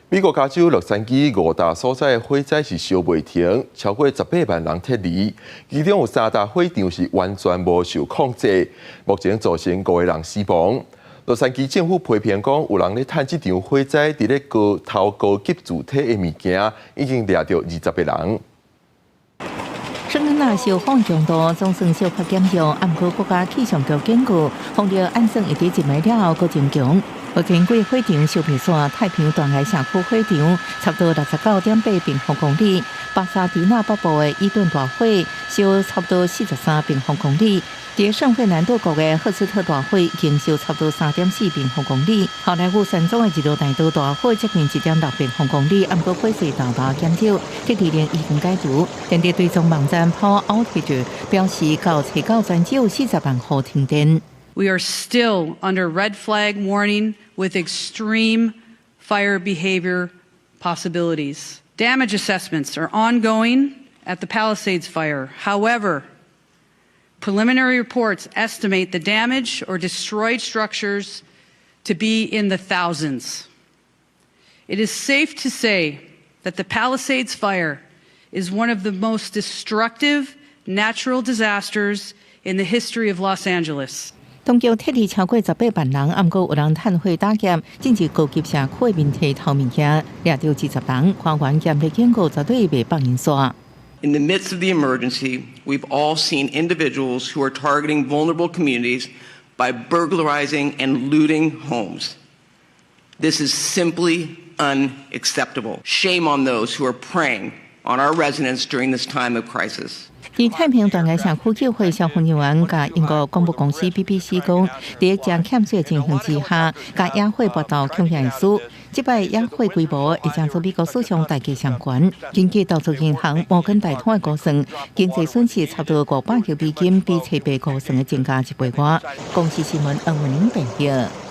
美國加州洛杉磯五大所在的火災是燒袂停，超過18萬人撤離，其中有三大火場是完全無受控制，目前造成五個人死亡。洛杉磯政府批評講，有人咧趁這場火災佇咧高偷高級住宅的物件，已經掠著20個人。聖安娜燒火強度總算小可減弱，毋過國家氣象局警告，風力按算會佇一暝了後閣增強。目前幾個火場燒袂煞，太平洋斷崖社區火場差不多69.8平方公里，巴薩迪納北部的伊頓大火燒差不多43平方公里，佇聖費南多國的赫斯特大火已經燒差不多3.4平方公里，好萊塢山莊的日落大道大火接近1.6平方公里，毋過火勢大大減少，撤離令已經解除。電力追蹤網站 Power Outage 表示，到初九全州有40萬戶停電。 We are still under red flag warning with extreme fire behavior possibilities. Damage assessments are ongoing at the Palisades fire. However, preliminary reports estimate the damage or destroyed structures to be in the thousands. It is safe to say that the Palisades fire is one of the most destructive natural disasters in the history of Los Angeles. 當局撤離超過18萬人，毋過有人趁火打劫，進入高級社區的民宅偷物件，掠著20人，官員嚴厲警告，絕對袂放𪜶煞。 In the midst of the emergency, we've all seen individuals who are targeting vulnerable communities by burglarizing and looting homes. This is simply unacceptable. Shame on those who are preying on our residents during this time of crisis. 佇太平洋斷崖社區救火消防人員佮英國廣播公司 BBC 講，佇誠欠水的情形之下，共野火搏鬥恐驚會輸。這擺野火規模會成做美國史上代價上懸。根據投資銀行摩根大通的估算，經濟損失差不多500億美金，比初步估算的增加一倍外。公視新聞黃文玲報導。